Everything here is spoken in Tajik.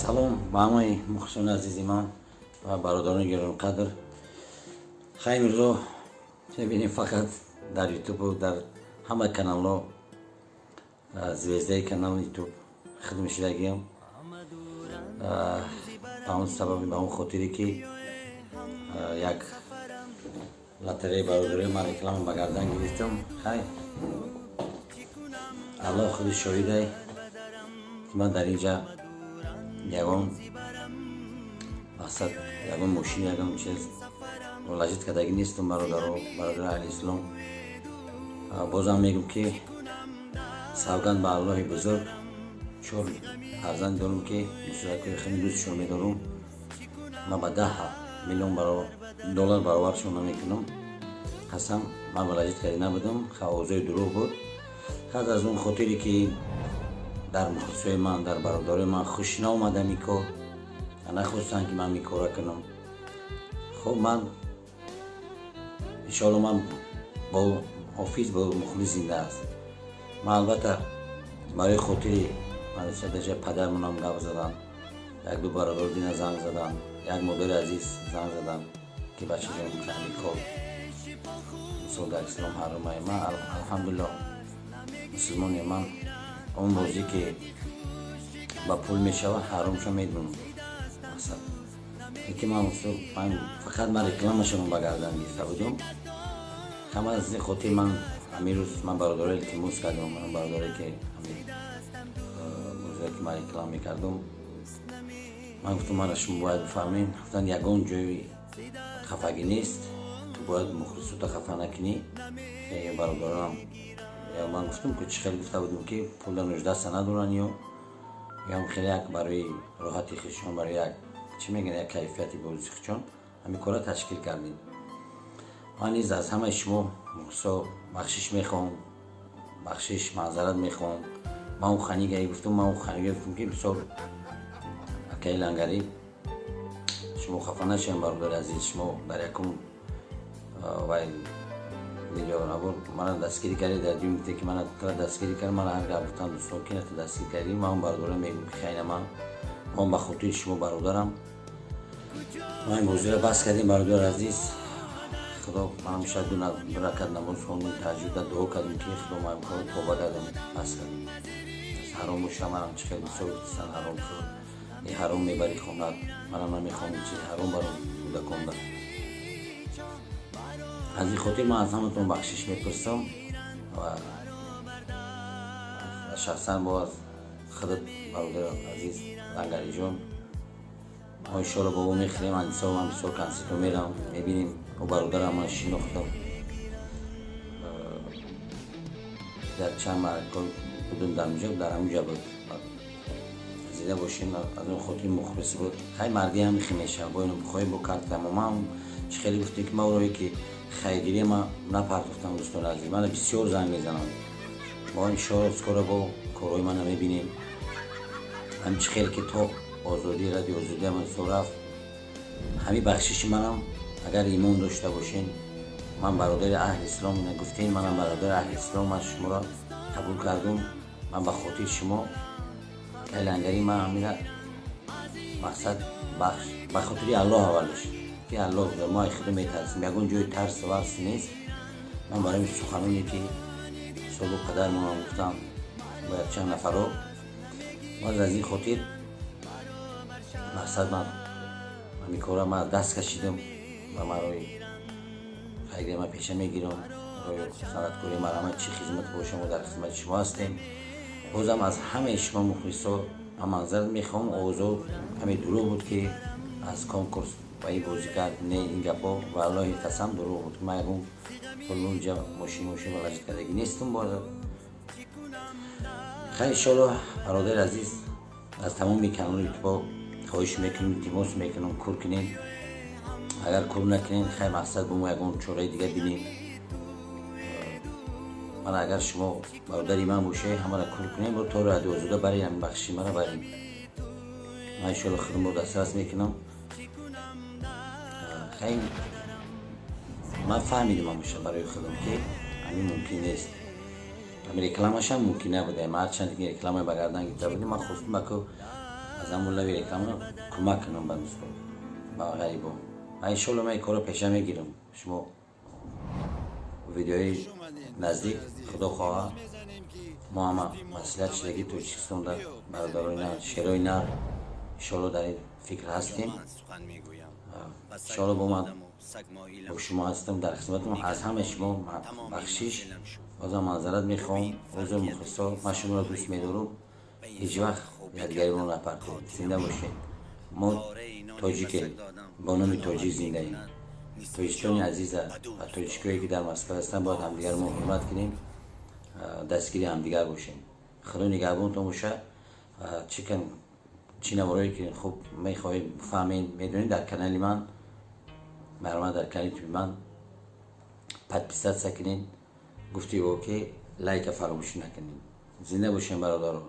Салом ба ҳамаи мухлисони азизи ман ва бародарони гиромиқадр. Хай, имрӯзо мебинем, фақат дар Ютубу дар ҳама каналҳо звездаи канал Ютуб хидм шидагиам. Ба он сабаби, ба он хотире ки як лотереи бародарии ман реклама ба гардан гирифтам. Хай, Аллоҳ худи шоҳидай, ки ман дар инҷа ягон мақсад, ягон мошин, ягон чиз вложить кардагӣ нестам. Бародаро, бародари аҳли ислом, бозам мегӯм, ки савганд ба Аллоҳи бузург, чор фарзанд дорам, ки мусоидакои хеле дӯстшон медорам. Ман ба 10 миллион доллар баробаршон намекунам, қасам, ман вложить карда набудам. Овозои дурӯғ буд. Хаз аз он хотире ки дар мухлисои ман, дар бародарои ман хуш наомадам, ин кор нахостанд, ки ман ин кора кунам. Хуб, ман иншоалло, ман бо ҳофиз, бо мухлис зинда аст. Ман албатта барои хотири даҷа падармонам гап задан, як ду бародаро дина занг задан, як модари азиз занг задан, ки бачаҷон, ҳамин кор мисол дар ислом ҳаромае. Ман, алҳамдулилло, мусулмоне. Ман он бозӣ ки ба пул мешавад, ҳаромшо медонам. Мақсад ки ман фақат ман рекламашонро ба гардан гирифта будум. Ҳама аз ин хотир ман ҳамин рӯз ман бародаро илтимос кардам, ман бародаре ки бозие ки ман реклама мекардум, ман гуфтам: «Мана, шумо бояд бифаҳмед». Гуфтанд: «Ягон ҷои хафагӣ нест, ту бояд мухлисота хафа накунӣ». Бародаронам, ман гуфтам, ки чӣ хел гуфта будем, ки пулда нуждаться надоранд ё хеле як барои роҳати худшон, барои як, чӣ мегӯянд, як кайфияти бозии худшон ҳамин корро ташкил кардем. Ман низ аз ҳамаи шумо мухлисо бахшиш мехоҳам, бахшиш, маъзарат мехоҳам. Ман он ханига гуфтам, ман он ханига гуфтам, ки бисёр акаи Лангарӣ, шумо хафа нашавем, бародари азиз. Шумо дар якум вай видеонавор мана дастгирӣ кардед, дар дуюм ки мана дастгирӣ кард. Мана ҳар гап гуфтам, дӯстон, ки дастгирӣ кардӣ. Ман бародарам мегӯм, ки хайна, ман ман ба хотири шумо, бародарам, мо ин бозиро бас кардем. Бародари азиз, худо, ман ҳамеша ду ракат намоз хондум, таҳаҷҷуда дуо кардем, ки худо, ман кор тоба кардам, бас кардем. Ҳаром боша, манам чӣ хел бисёр гуфтисан: «Ҳаром хӯр, и ҳаром мебари хонат». Манам намехоҳам чизи ҳаром баром кӯдаконда. Аз ин хотир ман аз ҳаматон бахшиш мепурсам ва шахсан бо аз худат, бародари азиз Лангариҷон. Мо иншоалло бо ӯ мехӯрем. Андисо ман бисёр консертҳо мерам, мебинем. Ӯ бародарам ман шинохтам, дар чанд маракҳо будум, дар онҷо, дар ҳамонҷа буд. Зида бошем. Аз он хотир мухлис буд. Хай, мардӣ ҳам хи мешавад, бо ино бихоҳем, бо картамо. Ман чӣ хеле гуфтем, ки ман рое ки хайргирӣ ман напартофтам. Дӯстони азиз, мана бисёр занг мезанам. Мо иншоалло скоро бо корҳои мана мебинем. Ҳам чӣ хеле ки то озодӣ, радио Озодӣ ҳама со рафт, ҳамин бахшиши манам, агар имон дошта бошен, ман бародари аҳли ислом гуфтем, манам бародари аҳли ислом, ман шуморо қабул кардум. Ман ба хотири шумо, кайлангарӣ, ман ҳамина мақсад бахш ба хотири Аллоҳ, аввалаш ки Аллоҳ, мо ай худо метарсем, ягон ҷои тарс варс нест. Ман барои суханоне ки солу падармонам гуфтам бо якчанд нафаро, боз аз ин хотир мақсад ман ҳамин кора ман даст кашидам ва марои хайри ман пеша мегирам, рои санъаткорӣ марҳамат, чӣ хизмат боша, мо дар хизмати шумо ҳастем. Бозам аз ҳамаи шумо мухлисо ман маъзарат мехоҳам. Овозо ҳаме дурӯғ буд, ки аз конкурс ва ин бозӣ кард. Не, ин гапҳо ва Аллоҳи қасам, дурӯғ буд. Ман ягон пулунҷа мошин вложить кардагӣ нестам. Боз хайр, иншоалло, бародари азиз, аз тамоми канали Ютубо хоҳиш мекунем, илтимос мекунам, кур кунем. Агар кур накунем, хай, мақсад бо мо ягон чораи дига бинем. Ман агар шумо бародари ман боше, ҳамаро кур кунем, то радио Озода барем, бахшиши мара барем. Ман иншоалло худамро дастрас мекунам. Хай, ман фаҳмидам ҳамеша барои худам, ки ҳамин мумкин нест, ҳамин рекламашам мумкин набуда. Ман ҳарчанд ки рекламаи ба гардан гирифта будем, ман хостум баку. Аз ҳамон лави реклама кӯмак кунам ба дӯсто, ба ғарибо. Иншолло, ман ин корро пеша мегирам. Шумо видеои наздик, худо хоҳа, мо ҳама маслиҳат шидагӣ Тоҷикистонда, бародарои нар, шерои нар, иншолло, дар ин фикр ҳастем. Иншолло, бо ман, бо шумо ҳастам, дар хизматам. Аз ҳамаи шумо бахшиш, бозам маъзарат мехоҳам, узр, мухлисо. Ман шуморо дӯст медорам. Ҳеҷ вақт якдигаримонро напартоед. Зинда бошед. Мо тоҷикем, бо номи тоҷик зиндаем. Тоҷикистони азиза ва тоҷикое, ки дар Москва ҳастанд, бояд ҳамдигарро мо ҳурмат кунем, дастгири ҳамдигар бошем. Худо нигаҳбонтон боша. Чӣ чӣ наворое ки хуб мехоҳед фаҳмед, медонед, дар канали ман марҳамат, дар канали Ютуби ман подписаться кунед. Гуфти ки лайка фаромӯшӣ накунед. Зинда бошем, бародаро.